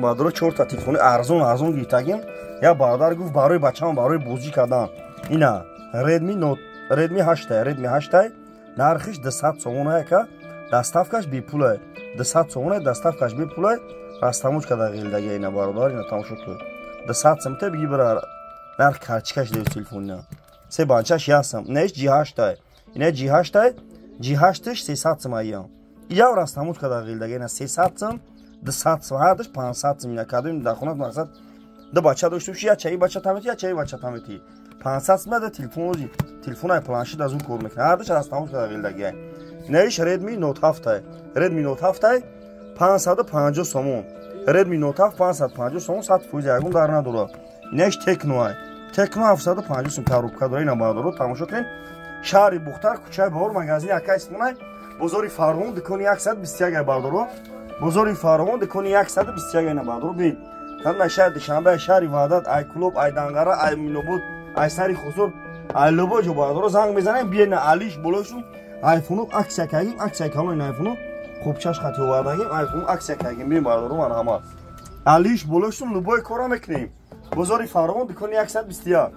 Бародаро, чорта телефони арзон арзон гирифтагим. Я бародар гуфт, барои бачаам, барои бозӣ кардан. Ина Redmi Note, Redmi 8, Redmi 8, нархиш 200 сомон яка, доставкаш бепула. 200 сомон, доставкаш бепула. Растамуч када ғилдаги ина, бародар, ина тамошо кун. 200 сомта биги бира, нарх карточкаш дев телефонина. Се банчаш ясам. Инаш G8. Ина G8, G8 300 сом ая. Ия растамуч када ғилдаги ина 300 сом, 200 сом, ҳардаш 500 сом. Ина кадом дар хона мақсад ду бача дошта боши, я чаи бача тамети, я чаи бача тамети. 500 сом да телефон, телефон ай планшет аз он кор мекунад. Ҳардаш растамуч када ғилдаги. Инаиш Redmi Note 7, Redmi Note 7 550 сомон. Redmi Note 7 550 сомон, 100% ягон дар надорад. Инаиш Tecno ай. Tecno 750 сом, коробка дора. Ина бародаро, тамошо кунед. Шаҳри Бухтар, кӯчаи Баҳор, магазини Акай Исмонай, бозори Фарғон, дукони 121 ай, бародаро. Бозори Фарғон, дукони 121. Ина бародаро, бин. Кадом шаҳри Душанбе, шаҳри Ваҳдат, ай Кӯлоб, ай Данғара, ай Минобод, ай Сари Хусур, ай любой ҷо, бародаро, занг мезанем, биена алиш болошун. Айфону акция кардем, акция калон айфону хубчаш хати овардагим, айфон акция кардем. Бин, бародаро, марҳамат. Алиш болошун, любой кора мекунем. Бозори Фарғон, дукони 121.